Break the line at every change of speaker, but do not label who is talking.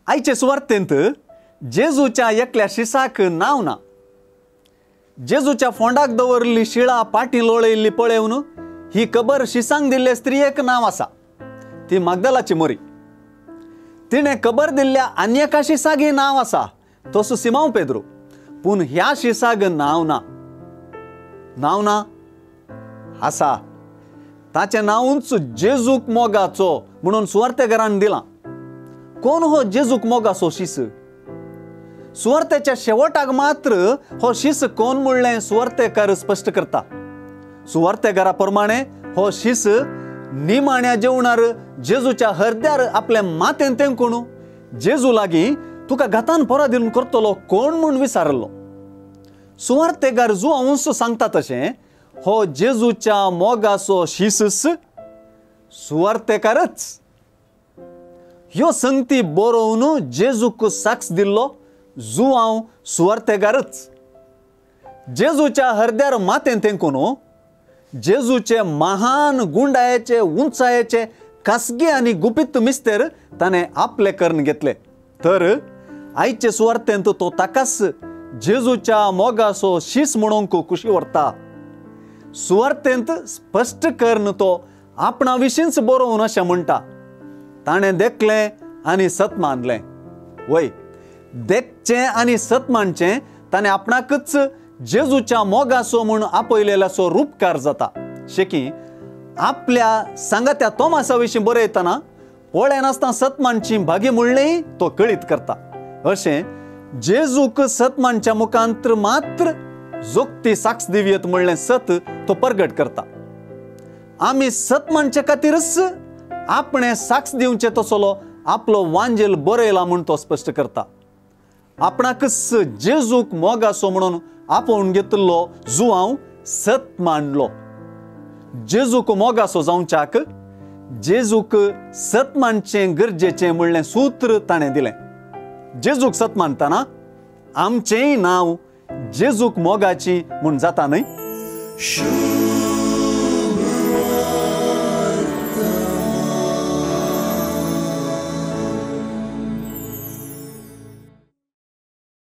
आयचे सुवार्तेंत जेजूच्या एकल्या शिसाक नांव ना. जेजूच्या फोंडाक दवरिल्ली शिळा पाटी लोळयल्ली पळेवन ही खबर शिसांक दिल्ले स्त्रियेक नांव आसा, ती मागदलाची मोरी. तिणें खबर दिल्ल्या आनी एका शिसागय नांव आसा, तसो सिमांव पेद्रू. पूण ह्या शिसाग नांव ना. नांव ना आसा, ताचें नांवूच जेजूक मोगाचो म्हणून सुवार्तेकारान दिलां. कोण हो जेजूक मोगाचो शीस? सुवार्तेच्या शेवटाक मात्र हो शीस कोण म्हणलें सुवार्तेकार स्पश्ट करता. सुवार्तेकारा प्रमाणे हो शीस निमाण्या जेवणार जेजूच्या हरद्यार आपले मातेन तेंकून जेजू लागीं तुका घातान परा दिवन करतलो कोण म्हूण विचारलो. सुवार्तेकार जुआंवूच सांगता तशें हो जेजूच्या मोगाचो शीस सुवार्तेकारच. ह्यो संगती बरोवन जेजूक साक्ष दिल्लो जुआंव सुवार्तेकारच. जेजूच्या हरद्यार मातेन तेंकून जेजूचे महान गुंडायेचे उंचायेचे खासगी आनी गुपीत मिस्तेर ताणें आपले करून घेतले. तर आयचे सुवार्तेंत तो ताकाच जेजूच्या मोगाचो शीस म्हणूंक खुशी व्हरता. सुवार्तेंत स्पश्ट करून तो आपणा विशींच बरोवन अशें म्हणटा, ताणें देखलें आनी सत मानलें. वय, देखचें आनी सत मानचें ताणें आपणाकच जेजूच्या मोगाचो म्हूण आपयलेल्याचो रुपकार जाता. शेकी आपल्या सांगात्या तोमासा विशीं बरयतना पळयनासतना सत मानची भागी म्हणलें तो कळीत करता. अशें जेजूक सत मानच्या मुखांत्र मात्र जोगती साक्ष दिवयेत म्हणलें सत तो परगट करता. आमी सत मानचे खातीरच आपणें साक्ष दिवचें तसलो आपलो वांजेल बरयला म्हूण तो स्पश्ट करता. आपणाकच जेजूक मोगाचो म्हणून आपोवन घेतिल्लो जुआंव सत मांडलो. जेजूक मोगाचो जावच्याक जेजूक सत मानचें गरजेचें म्हणलें सूत्र ताणें दिलें. जेजूक सत मानतना आमचेंय नांव जेजूक मोगाची म्हूण जाता न्हय?